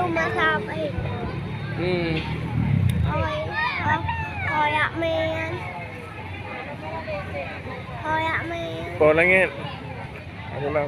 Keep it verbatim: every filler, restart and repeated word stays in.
Masa apa itu? Hmm. Hôi, hôi, hôi yak men. Hôi yak men. Po langit. Aku lah.